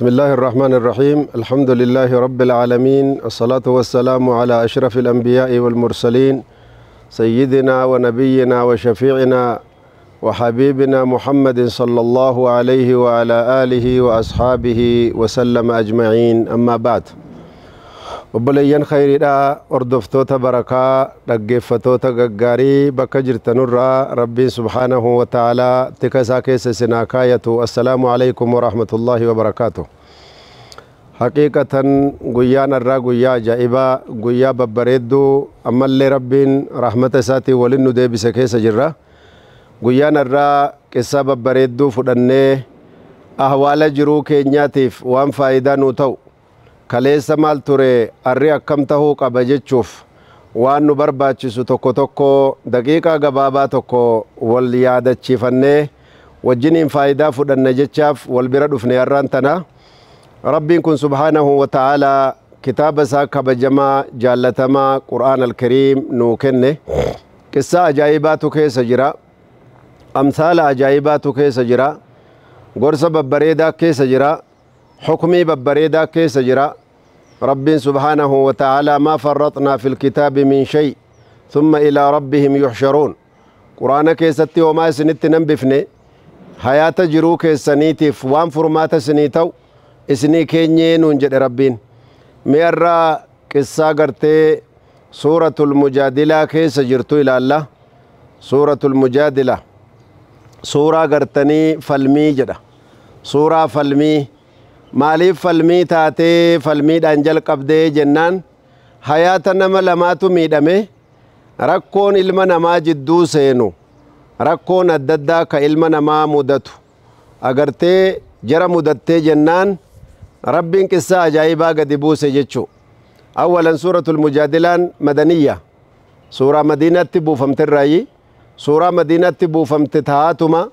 بسم الله الرحمن الرحيم. الحمد لله رب العالمين، الصلاة والسلام على أشرف الأنبياء والمرسلين، سيدنا ونبينا وشفيعنا وحبيبنا محمد صلى الله عليه وعلى آله وأصحابه وسلم أجمعين. أما بعد، obboleeyyan khayriidha, hordoftoota barakaa, dhaggeeffatoota gaggaarii, bakka jirtanurraa Rabbiin subhaanahu wa ta'aalaa tika isaa keessa isinaa kaayatu. Assalaamu alaykum warahmatullaahi wabarakaatu. Haqiiqatan guyyaan irraa guyyaa ajaa'ibaa, guyyaa babbareedduu, ammallee Rabbiin rahmata isaatiin walin nu deebise keessa jirra. Guyyaan irraa qissaa babbareedduu fudhannee ahwaala jiruu keenyaatiif waan faayidaa nuu ta'u, kaleessa maal ture, arri akkam tahuu qaba jechuuf waan nu barbaachisu tokko tokko daqiiqaa gabaabaa tokko wal yaadachiifannee wajjiniin faayidaa fudhanna jechaaf wal bira dhufne har'aan tana. Rabbiin kun subhaanahu wa ta'aalaa kitaaba isaa kabajamaa jaallatamaa Qur'aan alkariim nuu kenne. Qissaa ajaa'ibaatu keessa jira, amsaala ajaa'ibaatu keessa jira, gorsa babbareedaa keessa jira, حكمي ببريدا كيس جرا. رب سبحانه وتعالى: ما فرطنا في الكتاب من شيء ثم إلى ربهم يحشرون. قرآن كيستي وما سنت ننبفني حياة جرو كيسنيتي فوان فرمات سنيتو اسني كينيين ونجد ربين. ميرا قصة قرتي سورة المجادلة كيس جرتو إلى الله. سورة المجادلة سورة قرتني فالمي جدا، سورة فالمي. Maaliif falmii taatee falmiidhaan jalqabdee jennaan, hayaata nama lamaatu miidhame. Rakkoon ilma namaa jidduu seenu, rakkoon adda addaa ka ilma namaa mudatu agartee jara mudattee jennaan Rabbiin qissaa ajaa'ibaa gadi buuse jechuu. Awwalan, suuratul mujaadilaan madaniyya, suuraa Madiinatti buufamte irraayi. Suuraa Madiinatti buufamte taatuma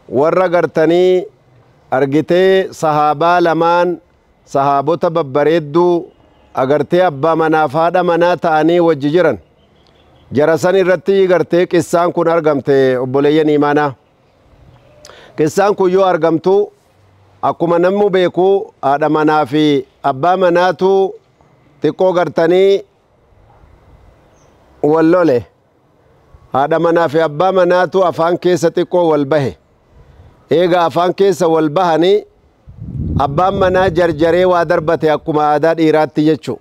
warra gartanii argitee sahaabaa lamaan, sahaabota babbareedduu agartee abbaa manaaf haadha manaa ta'anii wajji jiran jara san irratti gartee qissaan kun argamte. Obboleeyyan imaanaa, qissaan kun yoo argamtu akkuma namni beeku haadha manaa fi abbaa manaatu xiqqoo gartanii wal lole. Haadha manaa fi abbaa manaatu afaan keessa xiqqoo wal bahe. Eega afaan keessa wal bahanii abbaan manaa jarjaree waa darbate, akkuma aadaa dhiiraatti jechu.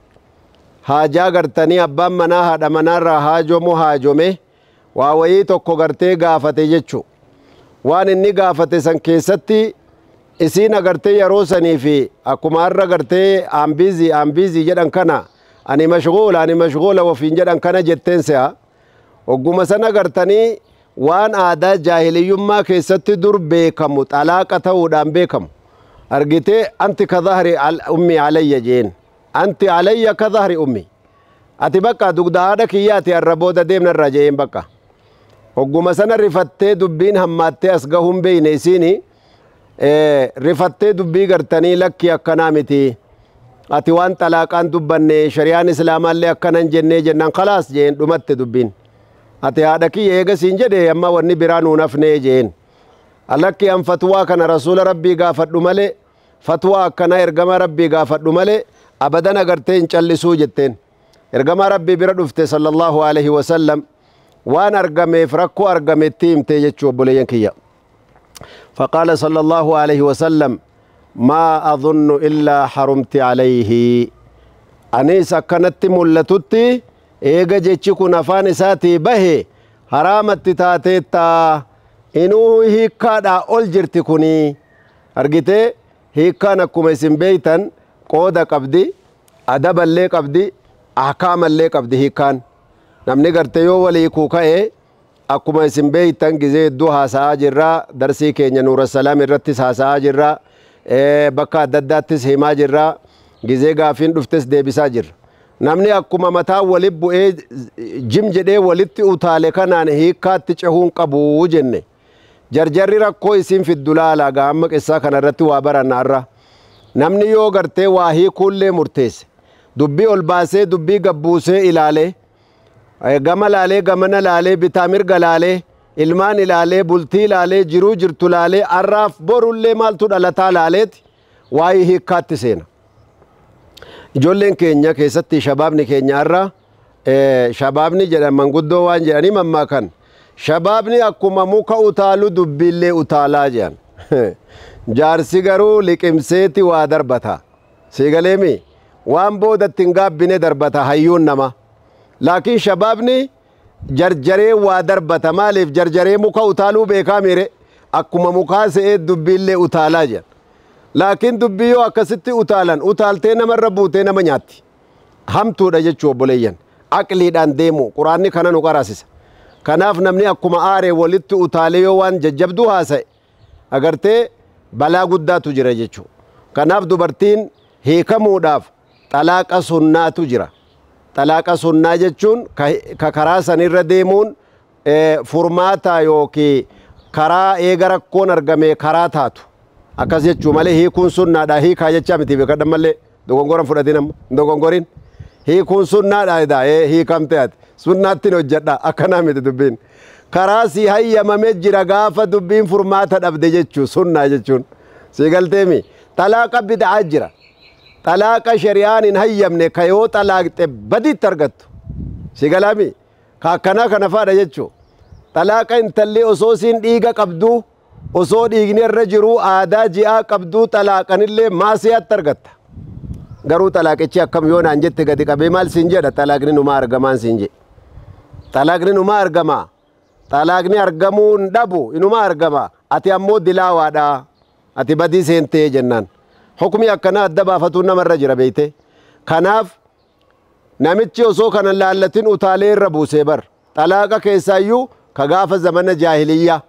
Haajaa gartanii abbaan manaa haadha manaarraa haajomu haajome, waa wayii tokko gartee gaafate jechu. Waan inni gaafate san keessatti isiin agartee yeroo sanii fi akkuma har'a gartee "I'm busy, I'm busy" jedhan kana, "ani mashguula, ani mashguula" ofiin jedhan kana jetteen se'a. Ogguma sana gartanii waan aadaa jaahiliyyummaa keessatti dur beekamu, xalaaqa ta'uudhaan beekamu argitee, "أنت كظهر أمي علي" jeen. "أنت علي كظهر أمي", ati bakka dugda haadha kiyyaati, arra booda deemnarraa jeen. Bakka ogguma sana rifattee dubbiin hammaattee as gahuun beeyne. Isiini rifattee dubbii gartanii, "Lakki, akkanaa miti, ati waan xalaaqaan dubbanne, shari'aan islaamaallee akkanan jennee" jennaan, "خلاص" jeen, dhumatte dubbiin. "Ati haadha kiyya eega siin jedhe, amma wanni biraa nuun hafnee" jeen. "Lakki, an fatwaa kana rasuula Rabbii gaafadhu malee, fatwaa akkanaa ergama Rabbii gaafadhu malee abadan agartee hin callisuu" jetteen. Ergama Rabbii bira dhufte صلى الله عليه وسلم, waan argameef rakkoo argametti himte jechuu. Obboleeyyan kiyya, فقال صلى الله عليه وسلم: ما أظن إلا حرمت عليه. Anis akkanatti mul'atutti eega jechi kun afaan isaatii bahe haraamatti taateetta, inuu hiikkaadhaa ol jirti kuni. Argitee, hiikkaan akkuma isin beeytan qooda qabdi, adaballee qabdi, ahkaamallee qabdi. Hiikkaan namni garte yoo walii kuu ka'e, akkuma isin beeytan gizee hedduu haasa'aa jirra, darsii keenya Nuura Salaam irrattis haasa'aa jirra, bakka adda addaattis himaa jirra, gizee gaafiin dhuftes deebisaa jirra. Namni akkuma mataa walit bu'ee jim jedhee walitti utaale kanaan hiikkaatti cehuun qabu jenne. Jarjarri rakkoo isin fiddu laala. Gaamma qissaa kana irratti waa baranna har'a. Namni yoo gartee waa hiikuullee murteesse, dubbii ol baasee dubbii gabbuusee ilaalee, gama laalee, gamana laalee, bitaa mirga laalee, ilmaan ilaalee, bultii ilaalee, jiruu jirtu laalee, arraaf borullee maaltu dhalataa laaleeti. Waa'ee hiikkaatti seena. Ijoolleen keenya keessatti shabaabni keenya irra shabaabni jedhan manguddoo waan jedhanii mammaakan. Shabaabni akkuma muka utaalu dubbiillee utaalaa jedhan. Jaarsi garuu liqimseeti waa darbata. Siigaleemi waan boodatti hin gaabbine darbata hayyuun nama. Laakiin shabaabni jarjaree waa darbata. Maaliif jarjaree muka utaaluu beekaa miire akkuma mukaa se'ee dubbiillee utaalaa jedhan. Laakiin dubbii yoo akkasitti utaalan utaaltee namarra buutee nama nyaatti. Hamtuudha jechuu obboleeyyan. Aqliidhaan deemu quraanni kana nu qaraasisa. Kanaaf namni akkuma aaree walitti utaalee yoo waan jajjabduu haasa'e agartee balaa guddaatu jira jechuu. Kanaaf dubartiin hiikamuudhaaf xalaaqa sunnaatu jira. Xalaaqa sunnaa jechuun ka karaa sanirra deemuun furmaata yookiin karaa eega rakkoon argame karaa taatu. Akkas jechuu malee hiikuun sunnaadha hiikaa jechaa miti beekadha malee dogongoran fudhatin amma dogongorin. Hiikuun sunnaadha edaa hiikamte ati sunnaatti hojjedha akkanaa miti dubbiin. Karaa si hayyamame jira gaafa dubbiin furmaata dhabde jechuu sunnaa jechuun. Si galteemi xalaaqa bid'aa jira. Xalaaqa shari'aan hin hayyamne ka yoo xalaaqxe badiitti argattu. Si galaami ka akkanaa kana faadha jechuu. Xalaaqa intalli osoo siin dhiiga qabduu osoo dhiigni irra jiruu aadaa ji'aa qabduu xalaaqanillee maasiyaatti argatta. Garuu xalaaqichi akkam yoo naan jette gadi qabee maal siin jedha xalaaqni numaa argamaan siin jedhe. Xalaaqni numaa argama. Xalaaqni argamuu hin dhabu inuma argama. Ati ammoo dilaawaadha. Ati badii seentee jennaan. Hukmi akkanaa adda baafatuun namarra jira beeyte. Kanaaf namichi osoo kana laallatin utaalee irra buusee bar. Xalaaqa keessaayyuu ka gaafa zamana jaahiliyyaa.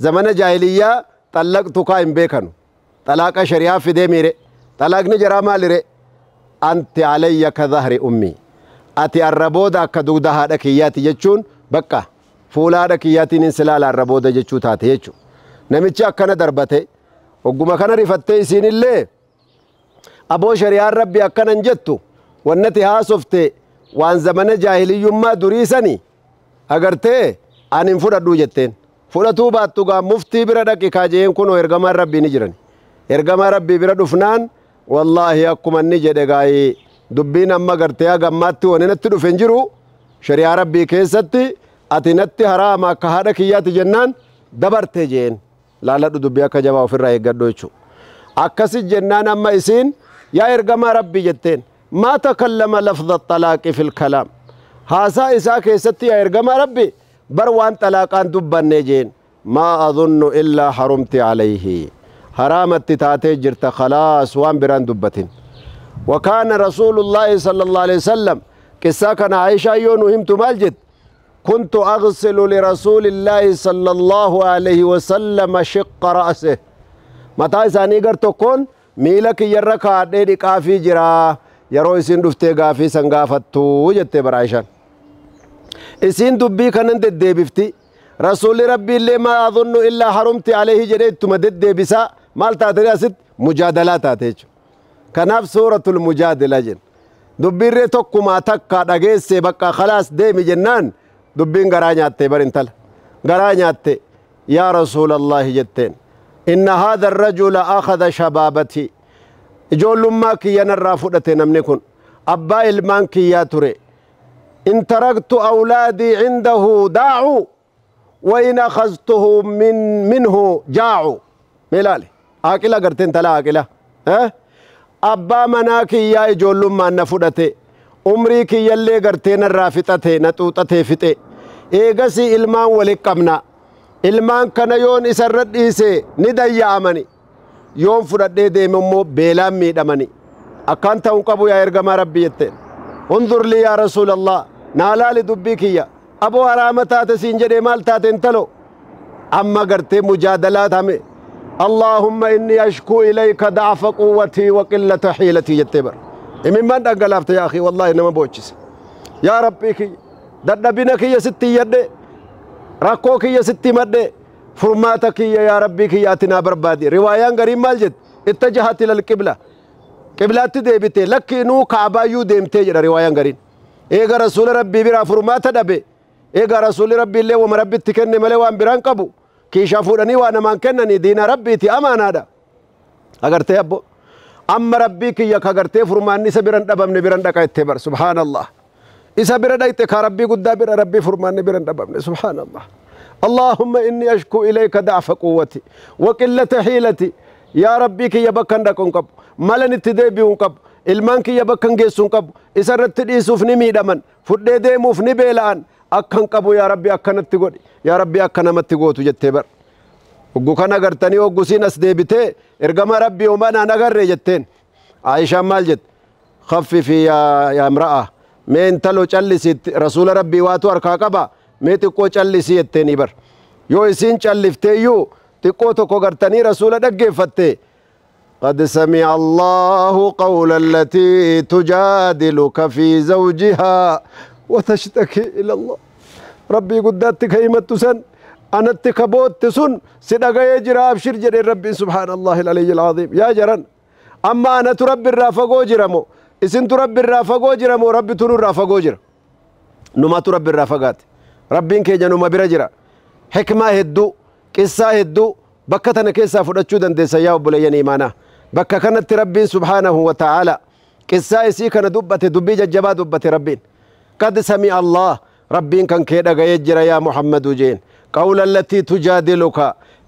Zamana jaahiliyyaa xallaqtu kaa hin beekanu. Xalaaqa shari'aa fidee miire. Xalaaqni jaraa maalire? Anti alayya ka dhahri ummi. Ati arra booda akka dugda haadha kiyyaati jechuun bakka fuula haadha kiyyaatiin hin silaala arra booda jechuu taate jechuu. Namichi akkana darbate ogguma kana rifattee isiinillee aboo shari'aan rabbi akkana hin jettu wannati haasofte waan zamana jaahiliyyummaa durii sani agartee ani hin fudhadhuu jetteen. Fudhatuu baattu gaa muftii bira dhaqi kaajeen kunoo ergamaan rabbii ni jiran. Ergamaa rabbii bira dhufnaan wallaahi akkuma inni jedhe gaayii dubbiin amma gartee hagammaatti wani natti dhufe hin jiru shari'aa rabbii keessatti ati natti haraama akka haadha kiyyaati jennaan dabarte jeen. Laaladhu dubbii akka jabaa ofirraa eeggadhu jechuudha. Akkasi jennaan amma isiin yaa ergamaa rabbii jetteen maa takallama lafza xalaaqi fil kalaam. Haasaa isaa keessatti yaa ergamaa rabbii bar waan xalaaqaan dubbanne jeen maa adunnu illaa harumti alayhi. Haraamatti taatee jirta khalaas waan biraan dubbatin. وكان رسول الله صلى الله عليه وسلم قصة كان عائشة يونو همت مالجد كنت أغسل لرسول الله صلى الله عليه وسلم شق رأسه. متى ساني قرتكون ميلك يركا ديدي كافي جرا يرو اسين دفتي غافي سنغافتو جتي برعائشة اسين دبي كانن دديبفتي رسول ربي اللي ما أظن إلا حرمت عليه جريت مدد ديبسا مال تاتري أسد مجادلات تاتيج. كناف سورة المجادلة جن دبيري tokkuma takka dhageesse bakka khalaas deemi jennaan dubbiin garaa nyaatte bar intala garaa nyaatte yaa rasuulallahi jetteen inna haadha arrajula akhadha shabaabati ijoollummaa kiyya narraa fudhate namni kun abbaa ilmaan kiyyaa ture in taraktu awlaadii cindahu daacuu wa in akhadtuhu minhu jaacuu milaale aaqila garteen tala aaqila abbaa manaa kiyyaa ijoollummaan na fudhate umrii kiyyallee gartee narraa fixate na xuuxatee fixe eegasii ilmaan walit qabna ilmaan kana yoon isarra dhiise ni dayya'amani yoon fudhadhee deeme immoo beelaan miidhamani akkaan ta'uun qabu yaa ergamaa rabbii jetteen unzur lii yaa rasuulallah naa laali dubbii kiyya aboo haraama taate siin jedhee maal taate intalo amma gartee mujaadalaa tame اللهم إني أشكو إليك ضعف قوتي وقلة حيلتي يتبر إمن من أنقلافت يا أخي والله إنما بوجس يا ربي كي ددبنك يا ستي يدي ركوك يا ستي مدي فرماتك يا ربي كي أتنا بربادي روايان غريب مالجد اتجهت إلى القبلة قبلات ديبتي لك نو كعبا يو ديمتي روايان غريب إيغا رسول ربي برا فرمات دبي إيغا رسول ربي اللي ومربي تكني ملي وان بران قبو كيشا فودني وانا مان كنني دين ربي تي امانه دا اگر ته ابو Amma rabbii kiyya ka gartee furmaanni isa biran dhabamne biran dhaqa jettee bar. Subhaanallah. Isa bira dhayxe ka rabbii guddaa bira rabbii furmaanni biran dhabamne. Subhaanallah. اللهم إني أشكو إليك ضعف قوتي وقلة حيلتي. يا ربي كي يبكن دكون قب مالن اتدبيون قب ilmaan kiyya bakka hin geessuun qabu isa irratti dhiisuuf ni miidhaman fudhee deemuuf ni beela'an akkan qabu yaa rabbi akkanatti godhi yaa rabbi akka namatti gootu jettee bar. Hoggu kana gartanii hoggusiin as deebitee ergama rabbii homaa naan agarree jetteen. Aayishaan maal jette? Khaffifi yaa imra'a mee intalo callisiitti rasuula rabbii waatu harkaa qaba mee xiqqoo callisii jetteenii bar. Yoo isiin callifteeyyuu xiqqoo tokko gartanii rasuula dhaggeeffatte. قد سمع الله قول التي تجادلك في زوجها وتشتكي إلى الله. ربي قداتك هيمت سن أنا اتكبوت سن صدق يجرى أبشر جري ربي سبحان الله العلي العظيم. يا جرن أما أنا تربي الرافقو جرمو إسن تربي الرافقو جرمو ربي تنور الرافقو جر نما تربي الرافقات ربي إنك جنوما برجرا حكمة هدو قصة هدو بكتنا كيسا فرچو دندسا يا أبو إيمانا. بكا كانت ربي سبحانه وتعالى قصة إسي كان دبت دبي ججبا دبت ربين. قد سمع الله ربين كان كيدا يجرى يا محمد جين قول التي تجادلك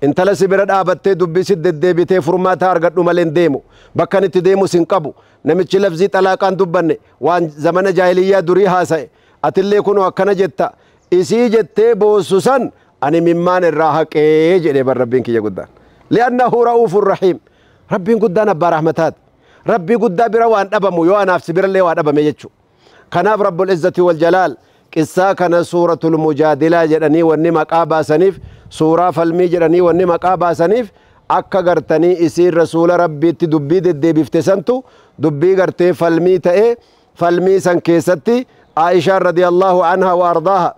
انت لسبرد آبتي دبي سد ديبتي فرماتا أرغد مالين ديمو بكا نت ديمو سنقبو نمتش لفزي طلاقان دبني وان زمن جاهلية دري هاسي أتلي كنو أكنا جتا إسي جتي بوسوسن أني ممان الراحة كيجي بر ربين كي يقدان لأنه رؤوف رحيم. ربين قدان أبا رحمتات ربي قدا بروان أبمو يوانا في سبير اللي وان أبمي يجو. كناف رب العزة والجلال قصة كان سورة المجادلة جراني والنمك أبا سنيف سورة فالمي جراني والنمك أبا سنيف أكا غرتني إسير رسول ربي تدبي دي بفتسنتو دبي غرتي فالمي تأي فالمي سنكيستي عائشة رضي الله عنها وأرضاها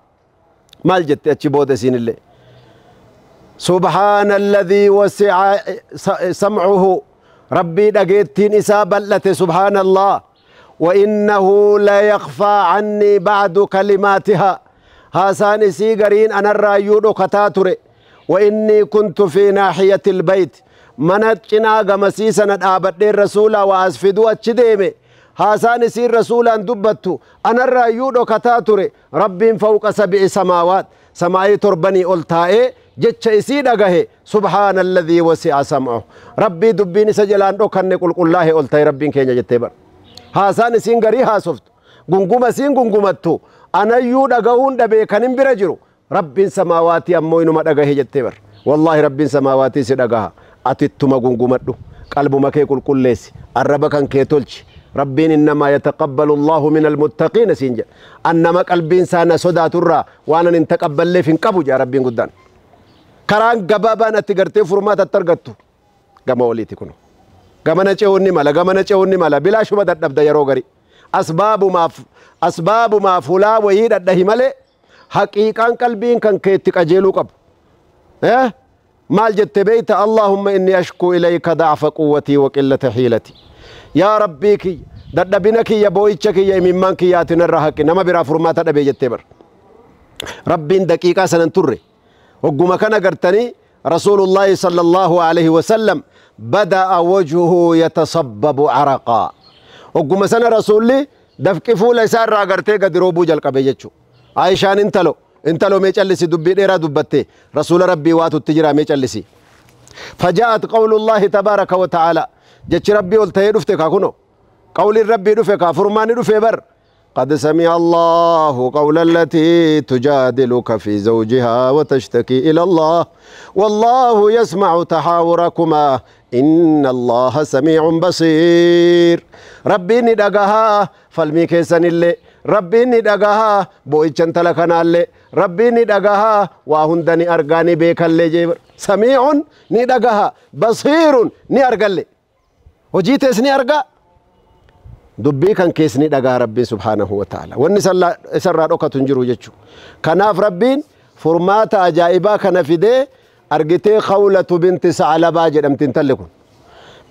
مال جت أتشبود سين اللي. سبحان الذي وسع سمعه ربي دقيتين إسابلته سبحان الله. وإنه لا يخفى عني بعد كلماتها هاسان سيغرين أنا الرايود كتاتري وإني كنت في ناحية البيت منتنا غمسيسنا آبد الرسول وأسفدو أتشديمي هاسان سير رسولا دبتو أنا الرايود كتاتري ربي فوق 7 سماوات سماعي تربني ألتائي جتش إسي دغه سبحان الذي وسع سمعه ربي دبيني سجلان دوكن قل قل الله ألتاي ربي كينيا جتبر هاسان سين غري هاسفت غنغما سين غنغمتو أنا يو دغهون دبي كنن برجرو ربي سماواتي أمو إنما دغه جتبر والله ربي سماواتي سدغها أتتما غنغمتو قلب مكي قل قل ليس الرب كان كيتولش ربين إنما يتقبل الله من المتقين سينجا أنما قلبين سانا صدا ترى وأنا نتقبل لي فين قبو يا ربين قدان كران غبابا نتغرتي فرمات ترغتو غما وليتي كنو غما نچوني مالا غما نچوني مالا بلا شوبه ددبدا يرو غري أسباب ما فلا ويد ددهي مالي حقيقان قلبين كان كيتي قجيلو قب مال جت بيت اللهم إني أشكو إليك ضعف قوتي وقلة حيلتي يا ربي كي ددبنك يا بويتشك يا ممانك يا تنرهك نما برا فرمات دبي جتبر ربين دقيقة سننتري وقوم كان قرتني رسول الله صلى الله عليه وسلم بدأ وجهه يتصبب عرقا وقوم سنة رسول لي دفك فول يسار راقرتي قد روبو جلق بيجتشو عايشان انتلو ميجلسي دبي ديرا دبتي رسول ربي واتو التجرى ميجلسي فجاءت قول الله تبارك وتعالى جتش ربي قلت دفتك كنو قول الربي دفك فرمان دفك بر قد سمع الله قول التي تجادلك في زوجها وتشتكي إلى الله والله يسمع تحاوركما إن الله سميع بصير. ربي ندقها فالمي كيسن اللي ربي ندقها بويتشن تلكنا اللي ربي ندقها وهندني أرقاني بيك اللي جيبر سميع ندقها بصير نأرقى وجيتس نأرقى دبي كان كيسني دغا ربي سبحانه وتعالى وني سرا دوكا تنجرو جچو كناف ربين فرمات عجائبا كان فيدي ارغتي خولة بنت ثعلبة جدمتين تلكون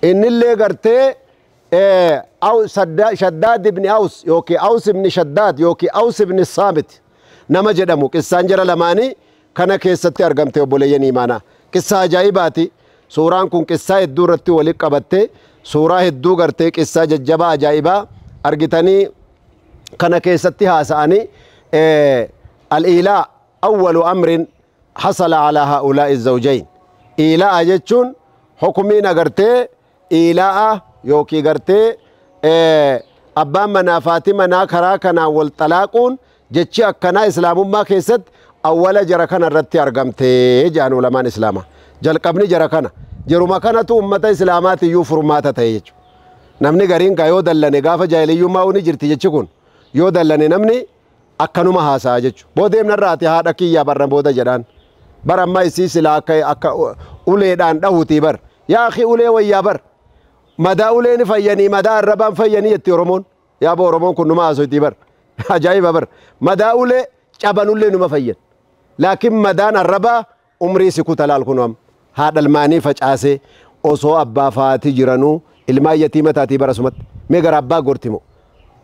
ان اللي غرتي او شداد ابن اوس يوكي اوس ابن شداد يوكي اوس ابن الصامت نما جدمو قصان جرا لماني كان كيستي ارغمتي وبوليني مانا قصه عجائباتي سوران كون قصه الدورتي ولي قبتي Suuraa hedduu gartee qissaa jajjabaa ajaa'ibaa argitanii kana keessatti haasa'anii al-iilaa awwalu amrin hasala alaa haa'ulaa'i zawjayn. Iilaa'a jechuun hukumiin agartee iilaa'a yookiin gartee abbaan manaa fi manaa karaa kanaan wal xalaaquun jechi akkanaa islaamummaa keessatti awwala jara kana irratti argamtee jedhan ulamaan islaamaa. Jalqabni jara kana jeruma kanatu ummata islaamaatiyyuu furmaata ta'e jechuudha. Namni gariin gaa yoo dallane gaafa jaahiliyyummaa ni jirti jechi kun yoo dallane namni akkanuma haasa'a jechuudha. Boodeem narraati haadha kiyyaa barra booda jedhaan. Bar amma isii silaa akka uleedhaan dhahuutii bar. Yaa akhi ulee wayyaa bar. Madaa uleen fayyanii madaa arrabaan fayyanii jetti Oromoon. Yaa bo Oromoon kun numa haasoitii bar. Ajaa'iba bar. Madaa ulee cabanullee numa fayyan. Laakiin madaan arrabaa umrii si kuta laal kun amma. Haadha ilmaanii facaasee osoo abbaa faatii jiranuu ilmaan yatiima taatii bara sumatti. Mee gara abbaa gortimo.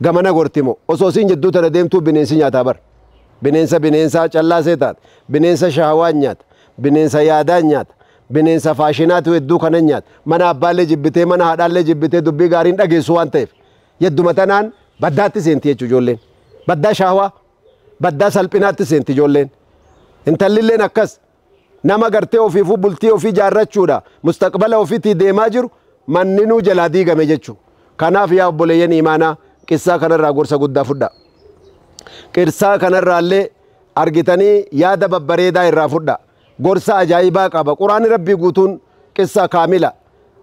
Gamana gortimo. Osoo siin jidduu tana deemtuu bineensi nyaataa bar. Bineensa bineensaa callaasee taate. Bineensa shahawaan nyaata. Bineensa yaadaan nyaata. Bineensa faashinaatu hedduu kana nyaata. Mana abbaallee jibbitee mana haadhaallee jibbitee dubbii gaariin dhageessu waan ta'eef. Yedduma tanaan baddaatti seenti jechuudha ijoolleen. Baddaa shahawaa. Baddaa salphinaatti seenti ijoolleen. Intallilleen akkas nama gartee ofiifuu bultii ofii jaarrachuudha. Mustaqbala ofiitii deemaa jiru manninuu jalaa diigame jechuudha. Kanaaf yaa obboleeyyan imaanaa qissaa kanarraa gorsa guddaa fudhaa. Qissaa kanarraallee argitanii yaada babbareedaa irraa fudhaa. Gorsa ajaa'ibaa qaba. Quraanni Rabbii guutuun qissaa kaamila.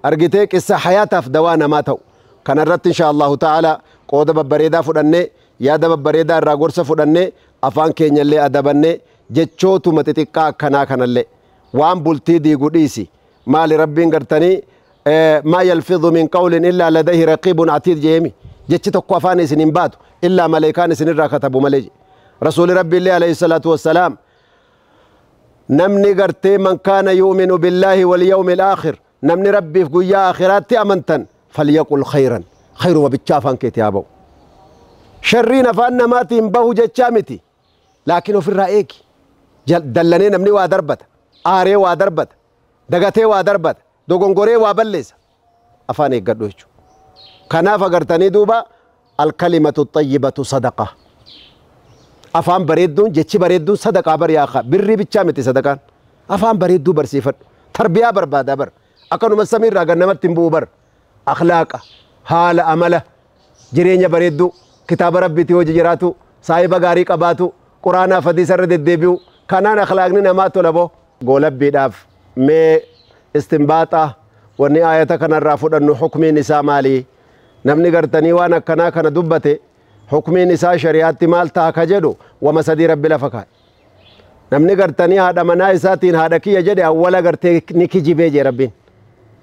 Argitee qissa hayaataaf dawaa namaa ta'u. Kanarratti insha Allahu ta'ala qooda babbareedaa fudhannee yaada babbareedaa irraa gorsa fudhannee afaan keenyallee adabannee jechootuma xixiqqaa akkanaa kanallee waan bultii diigu dhiisi. Maali Rabbiin gartanii maa yalfidhu min qawlin illaa ladayhi raqiibun atiid jeemi. Jechi tokko afaan isin hin baatu illaa maleekaan isinirraa katabu malee. Rasuuli Rabbiillee alayhi salaatu wassalaam namni gartee man kaana yu'minu billaahi wal yawmil aakhir namni Rabbiif guyyaa aakhiraatti amantan falyaqul khayran khayruma bichaa afaan keetii haa ba'u. Sharriin afaan namaatiin bahu jechaa miti laakiin ofirraa eegi. Dallanee namni waa darbata, aaree waa darbata, dagatee waa darbata, dogongoree waa balleessa. Afaan eeggadhu jechuudha. Kanaaf agartanii duuba alkalimatu xayyibatu sadaqa. Afaan bareedduun jechi bareedduun sadaqaa bar yaa birrii bichaa miti sadaqaan. Afaan bareedduu barsiifadhu. Tarbiyaa barbaadaa bar. Akkanuma samiirraa gad namatti hin bu'u bar. Akhlaaqa, haala, amala, jireenya bareedduu, kitaaba rabbiitii hojii jiraatu, saahiba gaarii qabaatu, quraanaaf hadiisa irra deddeebi'u. Kanaan akhlaaqni namaa tola boo. Goolabbiidhaaf mee istinbaaxa wanni aayata kanarraa fudhannu hukmiin isaa maali? Namni gartanii waan akkanaa kana dubbate hukmiin isaa shari'aatti maal ta'a ka jedhu wama sadii rabbi lafa kaa'e. Namni gartanii haadha manaa isaatiin haadha kiyya jedhe awwala gartee ni kijibee jee rabbiin.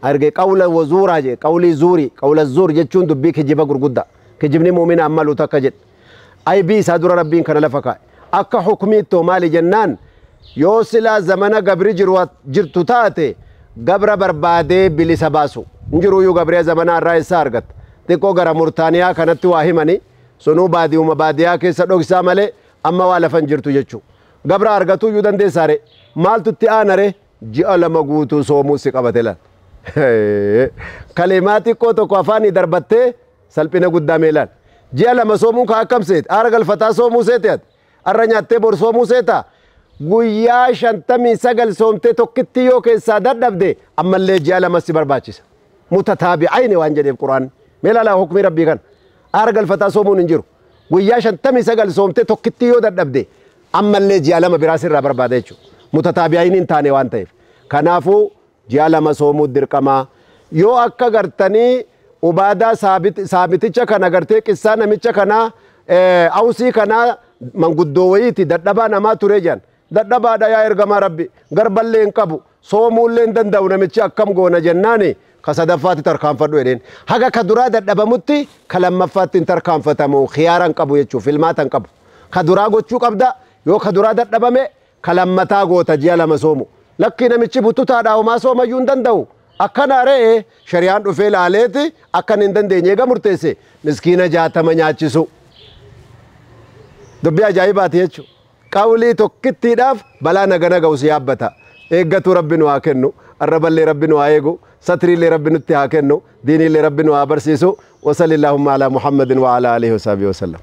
Arge qawla wazuuraa jee qawlii zuurii qawla zuur jechuun dubbii kijiba gurguddaa. Kijibni muumina ammalu takka jedhe. Aybii isaa dura rabbiin kana lafa kaa'e. Akka hukmiittoo maali jennaan yoo silaa zamana gabri jirtu taate gabra barbaadee bilisa baasu. Injiruuyyuu gabree zamana irraa isaa argatta. Xiqqoo gara Murtaaniyaa kanatti waa himani sunuu baadiyuma baadiyaa keessa dhoksaa malee amma waa lafan jirtu jechuu. Gabra argatuuyyuu dandeessaare maaltu itti aanare ji'a 2 guutuu soomuu si qabate laal. Kalimaa xiqqoo tokko afaanii darbattee salphina guddaa mee laal. Ji'a 2 soomuun ka akkam seete? Aara galfataa soomuu seete ati? Arra nyaattee bor soomuu seetaa? Guyyaa 59 soomtee tokkitti yoo keessaa dadhabde ammallee ji'a 2 si barbaachisa. Mutataabi'ayni waan jedheef Quraan. Mee ilaalaa hukmii Rabbii kana. Aara galfataa soomuun hin jiru. Guyyaa 59 soomtee tokkitti yoo dadhabde ammallee ji'a 2 biraa sirraa barbaada jechuudha. Mutataabi'ayni hin taane waan ta'eef. Kanaafuu ji'a 2 soomuu dirqamaa. Yoo akka gartanii ubaadaa saabiticha kana gartee qissaa namicha kanaa awsii kanaa manguddoo wayiiti dadhabaa namaa ture jedhan. Dadhabaadha yaa ergamaa Rabbi garballee hin qabu soomuullee hin danda'u namichi akkam goona jennaani ka sadaffaatti tarkaanfadhu jedheen. Haga ka duraa dadhabamutti ka lammaffaatti hin tarkaanfatamu khiyaara hin qabu jechuuf filmaata hin qabu. Ka duraa gochuu qabda yoo ka duraa dadhabame ka lammataa goota ji'a 2 soomu. Lakkii namichi bututaadha homaa soomayyuu hin danda'u. Akkana re'ee shari'aan dhufee laaleeti akkan hin dandeenye eega murteesse miskiina 60 nyaachisu. Dubbii ajaa'ibaati jechuudha. Qawlii tokkittiidhaaf balaa nagana ga'u si yaabbata. Eeggatu Rabbi nu haa kennu. Arraballee Rabbi nu haa eegu, satriillee Rabbi nutti haa kennu, diiniillee Rabbi nu haa barsiisu. وصل اللهم على محمد وعلى آله وصحبه وسلم.